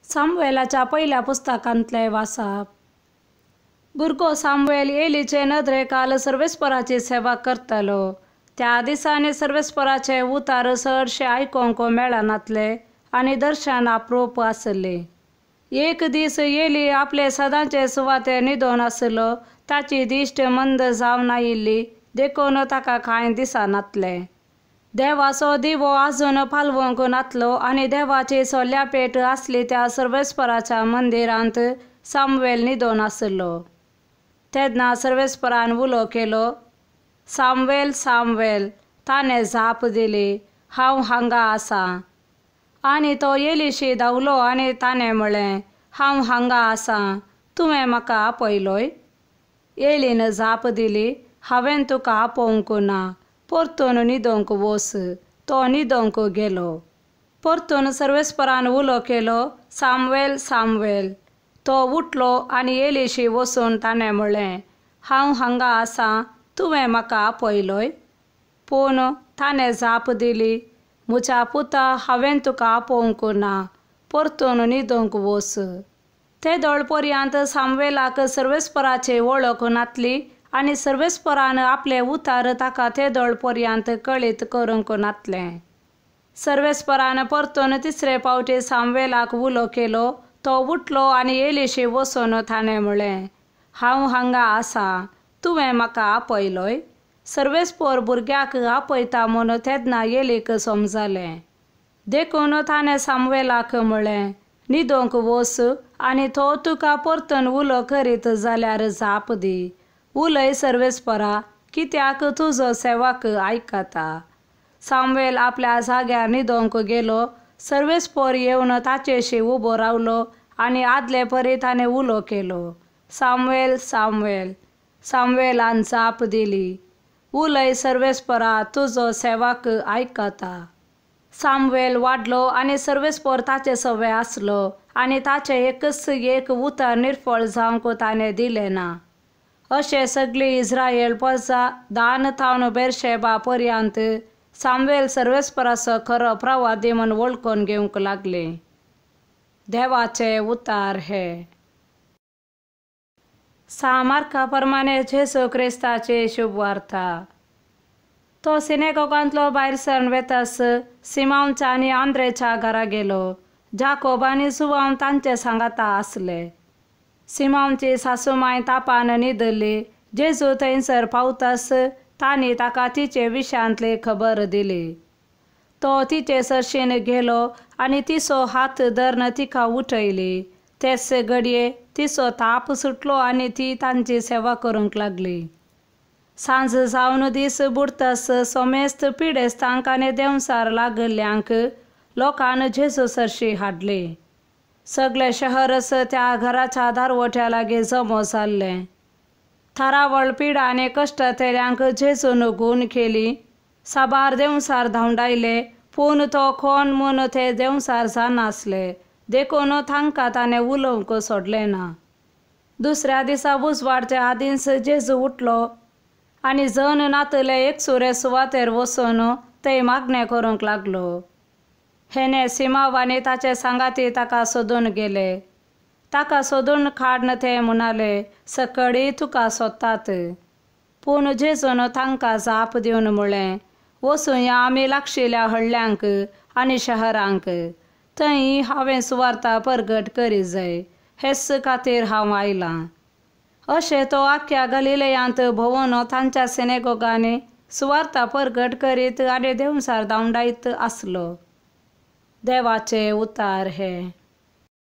सामुएलाच्या पयल्या पुस्तकांतलें वाचप. भुरगो सामुएल एलीचे नदरेखाल सर्वेस्पराची सेवा करतालो. त्या दिसांनी सर्वेस्पराचें उतार चडशें आयकूंक मेळनातलें आनी दर्शन अप्रूप आसलें. एक दीस एली आपले सदांचे सुवातेर न्हिदोन आसलो. ताची दिश्ट मंद जावन आयिल्ली देखून ताका कांय दिसनातलें. देवाचो दिवो आजून पालवंक नातलो आनी देवाची सोल्या पेट आसली त्या सर्वेस्पराच्या मंदिरांत सामुएल न्हिदोन आसलो. तेन्ना सर्वेस्परान उलो केलो, सामुएल सामुएल. ताणें जाप दिली, हांव हांगा आसां. आनी तो एलीशी धांवलो आनी ताणें म्हळें, हांव हांगा आसां, तुवें म्हाका आपयलोय? एलीन जाप दिली, हांवें तुका आपोवंक ना, परतून न्हिदोंक वच. तो न्हिदोंक गेलो. परतून सर्वेस्परान उलो केलो, सामुएल सामुएल. तो उठलो आनी एलीशी वचून ताणें म्हळें, हांव हांगा आसां, तुवें म्हाका आपयलोय? पूण ताणें जाप दिली, म्हज्या पुता, हांवें तुका आपोवंक ना, परतून न्हिदोंक वच. तेदोळ पर्यंत सामुएलाक सर्वेस्पराची वळख नातली आनी सर्वेस्परान आपले उतार ताका तेदोळ पर्यंत कळीत करूंक नातलें. सर्वेस्परान परतून तिसरे फावटी सामुएलाक उलो केलो. तो उठलो आनी एलीशी वचून ताणें म्हळें, हांव हांगा आसां, तुवें म्हाका आपयलोय? सर्वेस्पर भुरग्याक आपयता म्हूण तेन्ना एलीक समजलें. देखून ताणें सामुएलाक म्हळें, न्हिदोंक वच आनी तो तुका परतून उलो करीत जाल्यार जाप दी, उलय सर्वेस्परा, कित्याक तुजो सेवक आयकता. सामुएल आपल्या जाग्यार न्हिदोंक गेलो. सर्वेस्पर येवन ताचेशी उबो रावलो आनी आदले परी ताणें उलो केलो, सामुएल सामुएल. सामुएलान जाप दिली, उलय सर्वेस्परा, तुजो सेवक आयकता. सामुएल वाडलो आनी सर्वेस्पर ताचे सवे आसलो आनी ताचें एकच एक उतर निर्फळ जावंक ताणें दिलें ना. अशें सगळी इस्रायल प्रजा दान थावन बेरशेबा पर्यंत सामुएल सर्वेस्पराचो खरो प्रवादी म्हूण वळखून घेवंक लागली. देवाचे उतार हे. सा मार्का प्रमाणे जेजू क्रिस्ताची शुभवार्ता. तो सिनेगोगांतलो भायर सरून वेतास सिमांवच्या आनी आंद्रेच्या घरा गेलो. जाकोब आनी जुवांव तांचे सांगाता आसले. सिमांवची सासूमाय तापान न्हिदली. जेजू थंयसर पावतास तांणी ताका तिचे विशयांतली खबर दिली. तो तिचे सरशीन गेलो आनी तिचो हात धरून तिका उठयली. तेच घडये तिचो ताप सुटलो आनी ती तांची सेवा करूंक लागली. सांज जावन दीस बुडतास समेस्त पिडेस्तांक आनी देंवचार लागिल्ल्यांक लोकान जेजू सरशी हाडली. सगळें शहरच त्या घराच्या दारवट्या लागीं जमो जाल्लें. थारावळ पिडा आनी कश्टतेल्यांक जेजून गूण केली. साबार देंवचार धांवडायले, पूण तो कोण म्हूण ते देंवचार जाणासले, देखून तांकां ताणें उलोवंक सोडलें ना. दुसऱ्या दिसा उजवाडच्या आदींच जेजू उठलो आनी जन नातले एकसुरे सुवातेर वचून थंय मागणें करूंक लागलो. हेणे सिमांव आनी ताचे सांगाती ताका सोदून गेले. ताका सोदून काडन ते म्हणाले, सकळी तुका सोदतात. पूण जेजून तांकां जाप दिवन म्हळें, वचुया आमी लागशिल्ल्या हळ्ळ्यांक आनी शहरांक, थंय हांवें सुवार्ता परगट करी जाय, हेच खातीर हांव आयलां. अशें तो आख्ख्या गलिलयांत भोंवन तांच्या सिनेगोगांनी सुवार्ता परगट करीत आनी देंवचार धांवडायत आसलो. देवाचे उतार हे.